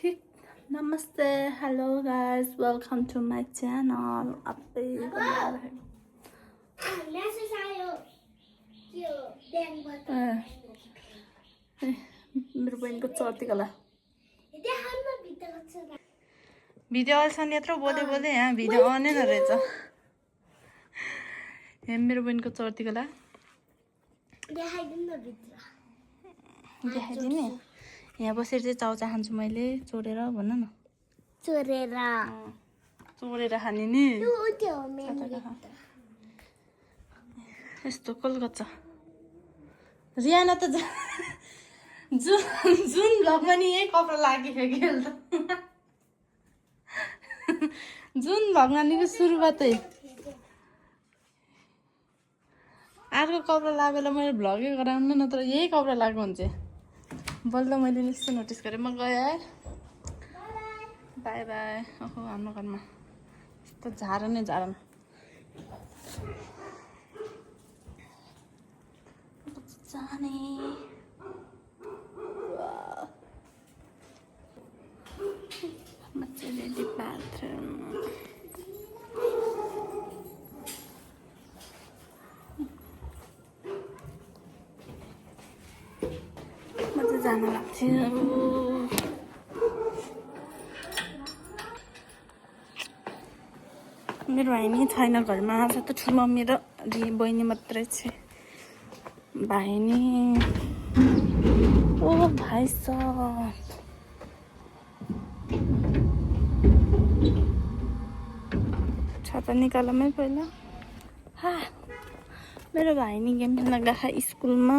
ठीक नमस्ते hello guys welcome to my channel मेरो बहिनीको चर्तीकला भिडियो अहिलेसम्म यत्रो बोले यहाँ भिडियो अनै नरहेछ यहाँ मेरो बहिनीको चर्तीकला देखाइदिने यहाँ बसेर चाहिँ चाउचा खान्छु मैले चोरेर भन न चोरेर खाने नि यस्तो कलकत्ता रियाना त जुन भ्लगमा नि यही कपडा लागेको कि जुन भ्लगमा नि सुरुवातै अर्को कपडा लागेर मैले भ्लगै गराउनु नत्र यही कपडा लागेको हुन्छ बल्ल मैले निश्चय नोटिस गरेँ म गएँ बाई बाई ओहो हाम्रो घरमा यस्तो झारा नै झारा जाने मजाले बाथरुम जान लाग्थ्यो मेरो भाइ नि छैन घरमा त ठुलो मम्मी र बहिनी मात्रै छ भाइ नि ओ भाइ छाता निकालमै पहिला मेरो भाइ नि गेम खेल्न गएको स्कुलमा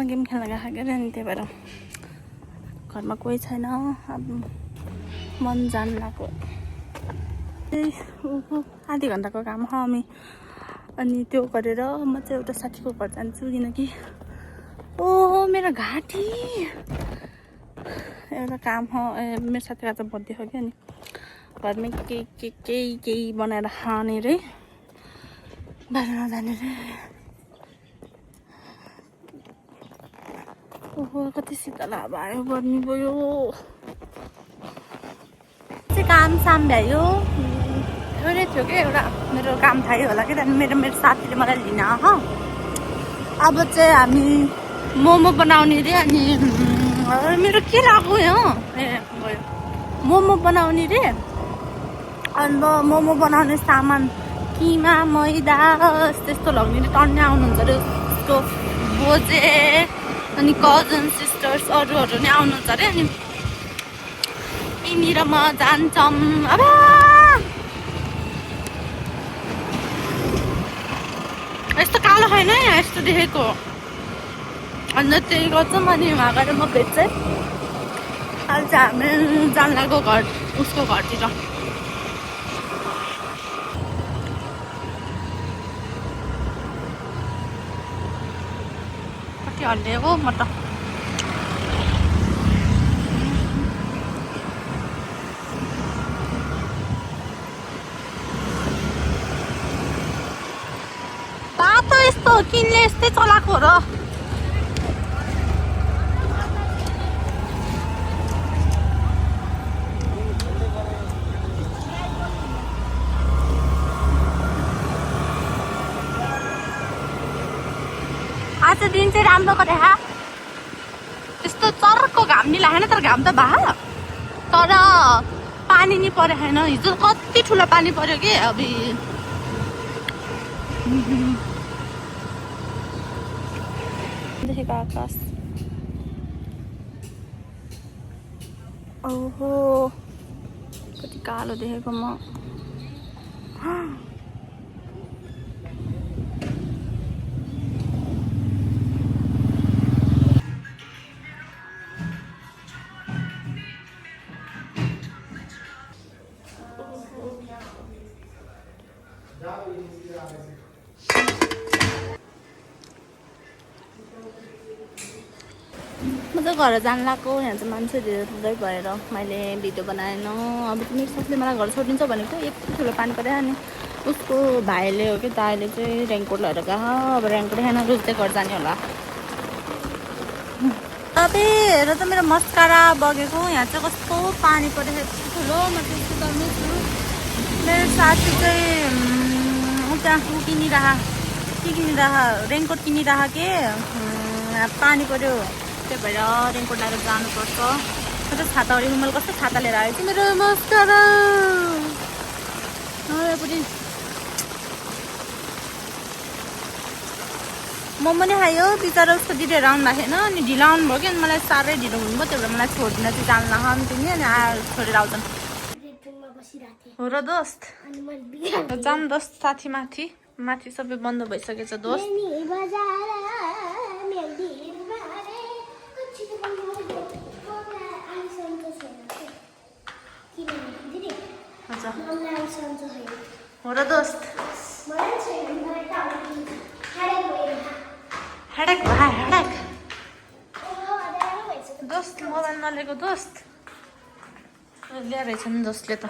गेम खेल्न गएको क्या अनि त्यही भएर घरमा कोही छैन अब मन जान लाग्यो आधी घन्टाको काम हो अनि त्यो गरेर म चाहिँ एउटा साथीको घर जान्छु किनकि ओ मेरो घाँटी एउटा काम हो मेरो साथीको आज बर्थडे हो कि अनि घरमै केही बनाएर खाने रे बाहिर नजाने रे ओहो कति शीतल हावा आयो गर्मी भयो काम साम भ्यायो एउटै थियो क्या एउटा मेरो काम थायो होला कि त्यहाँदेखि मेरो साथीले मलाई लिन हो अब चाहिँ हामी मोमो बनाउने रे अनि मेरो के लाग्यो हो ए गयो मोमो बनाउने रे अन्त मोमो बनाउने सामान किमा मैदा त्यस्तो लग्ने रे टन्ने आउनुहुन्छ अरे उसको बोजे अनि कजन सिस्टर्स अरूहरू नै आउनुहुन्छ अरे अनि यिनी र म जान्छौँ अब यस्तो कालो छैन यहाँ यस्तो देखेको अन्त त्यही गर्छौँ अनि उहाँ गएर म भेट्छु अहिले चाहिँ हामी जान लाग्यो घर उसको घरतिर कति हल्लिएको म त बाटो यस्तो किन्ने यस्तै चलाएको र आज दिन चाहिँ राम्रो गरे त्यस्तो चर्को घाम नि लागेन तर घाम त भा तर पानी नि परे छैन हिजो कति ठुलो पानी पर्यो कि अब देखेको आकाश ओहो कति कालो देखेको म म चाहिँ घर जान लाग्यो यहाँ चाहिँ मान्छे धेरै भएर मैले भिडियो बनाएन अब मेरो साथीले मलाई घर छोडिदिन्छ भनेको यति ठुलो पानी पऱ्यो अनि उसको भाइले हो कि दाइले चाहिँ रेनकोट लगाएर गएको अब रेनकोट खान रोज्दै घर जाने होला बाबे हेर त मेरो मस्कारा बगेको यहाँ चाहिँ कस्तो पानी परेको ठुलो म त्यस्तो गर्नु छु मेरो साथी चाहिँ उता किनिरह रेनकोट किनिरह के पानी पर्यो त्यही भएर रेनकोट लगाएर जानुपर्छ मेरो छाता अरे मैले कस्तो छाता लिएर आएको छु मेरो मस्कारा मोमो नै खायो बिचरा उसको दिदीहरू आउनु भएको थिएन अनि ढिलो आउनुभयो कि अनि मलाई साह्रै ढिलो हुनुभयो त्यही भएर मलाई छोडिदिन चाहिँ जानु नखान्थ्यो नि अनि आएर छोडेर आउँछन् हो र दोस्त जाम दोस्त साथी माथि सबै बन्द भइसकेछ दोस्त हो र दोस्त हेडेक भाइ हेडेक दोस्त मोबाइल नलिएको दोस्त ल्याएर नि दोस्तले त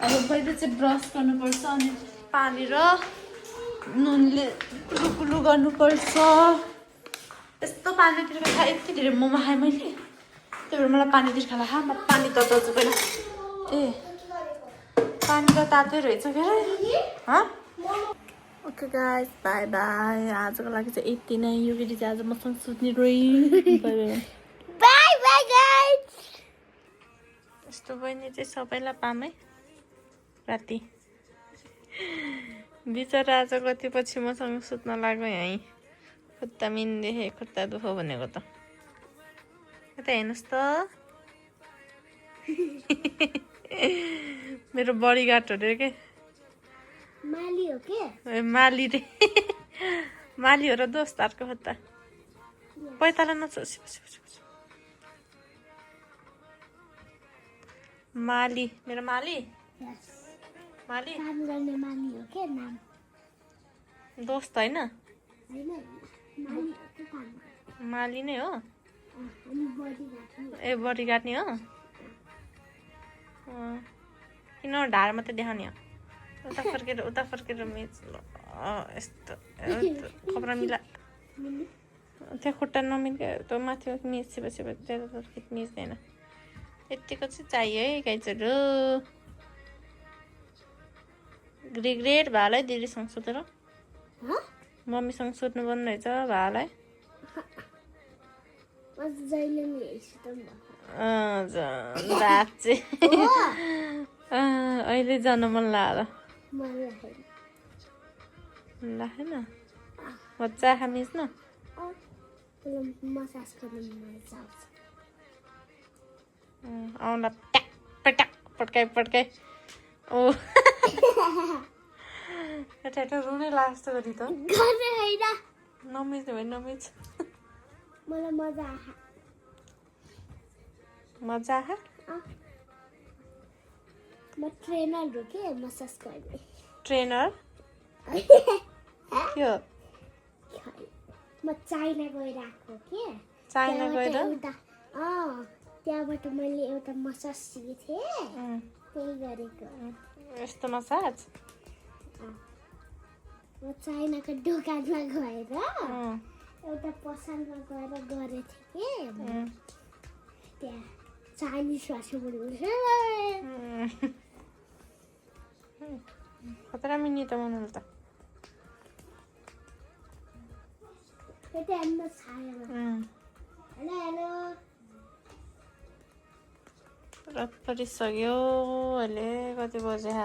अब पहिले चाहिँ ब्रस गर्नुपर्छ अनि पानी र नुनले कुलु गर्नुपर्छ यस्तो पानी तिर्खा खाएँ यति धेरै मोमो खाएँ मैले त्यही भएर मलाई पानी तिर्खा लाग्यो म पानी तताउँछु पहिला ए पानी त तातै रहेछ के अरे ओके गाइस बाई बाई आजको लागि चाहिँ यति नै यो केटी चाहिँ आज मसँग सुत्ने बाई बाई गाइस यस्तो बहिनी चाहिँ सबैलाई पामै राति बिचरा आज कति पछि मसँग सुत्न लाग्यो यहीँ खुट्टा मिन देखेँ खुट्टा दुखो भनेको त यता हेर्नुहोस् त मेरो बडीगार्ड हो रे के माली हो के माली रे माली हो र दोस्त अर्को खुट्टा पैताला नचोसी माली मेरो माली माली काम गर्ने माली हो के नाम दोस्त हैन माली नै हो ए बडीगार्ड नि हो किन ढाड मात्रै देखाउने हो उता फर्केर मिच यस्तो खबरा मिला त्यहाँ खुट्टा नमिल्के त्यो माथि मिचेपछि त्यहाँ मिच्दैन यतिको चाहिँ चाहियो है गाइजहरू रिग्रेट भाइलाई दिदीसँग सुतेर मम्मीसँग सुत्नु पर्ने रहेछ भाइलाई अहिले जानु मन लाग्यो लागेन मजा खामिस् न आउँला ट्याक पड्काइ ओ यता रुनै लाग्छ गरी त नमिच्ने भयो नमिच मलाई मजा आहा म ट्रेनर हो के मसाज गर्ने ट्रेनर के हो म चाइना गएर आएको के चाइना गएर त्यहाँबाट मैले एउटा मसाज सिकेँ त्यही गरेको यस्तो मसाज म चाइनाको दोकानमा गएर एउटा पसलमा गएर गरेको थिएँ के त्यहाँ चाइनिज भाषा बोल्नु खतरा मिनी त मनाउनु त हेलो रात परिसक्यो अहिले कति बजे 8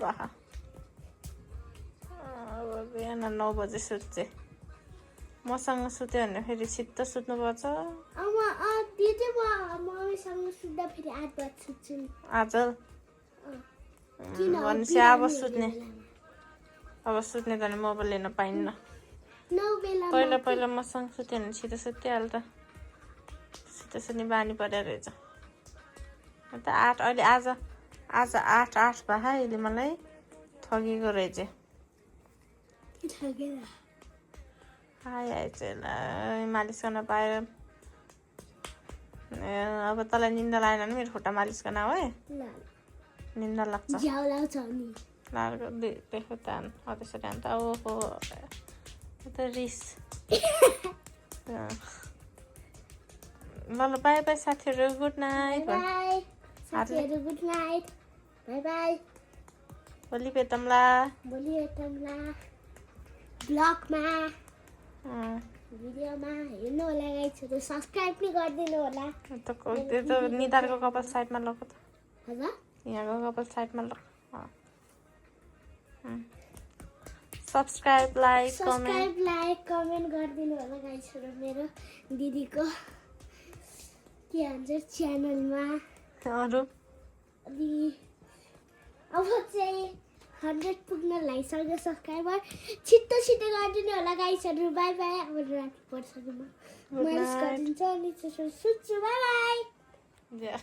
भयो अब बिहान 9 बजे सुत्छ मसँग सुत्यो भने फेरि छिट्ट सुत्नुपर्छ मम्मीसँग सुत्दा फेरि 8 बजे सुत्छु आज भनेपछि अब सुत्ने त मोबाइल लिन पाइन्न पहिला मसँग सुत्यो भने छिटो सुतिहाल्छ छिटो सुत्ने बानी परेर रहेछ त 8 अहिले आज 8 भयो अहिले मलाई ठगेको रहेछ आइहाल्छ मालिस गर्न पाएर अब तँलाई निन्दा लागेन भने मेरो खुट्टा मालिस गर्न हो है निन्दा लाग्छ खुट्टा त्यसरी अन्त ओहो त रिस ल बाई बाई साथीहरू गुड नाइट बाई साथीहरू गुड नाइट बाई बाई भोलि भेटौँला भोलि भेटौँला ब्लगमा भिडियोमा हेर्नु होला गाइजहरू सब्सक्राइब पनि गरिदिनु होला त्यो निधारको कपाल साइडमा लग त हजुर यहाँको कपाल साइडमा लग सब्सक्राइब लाइक कमेन्ट गरिदिनु होला गाइजहरू मेरो दिदीको के भन्छ च्यानलमा अरू अनि अब चाहिँ 100 पुग्न लागिसक्यो सब्सक्राइबर छिट्टो गरिदिनु होला गाइजहरू बाई बाई अब राति पर्छ म मालिस गरिदिन्छ अनि सुत्छु बाई बाई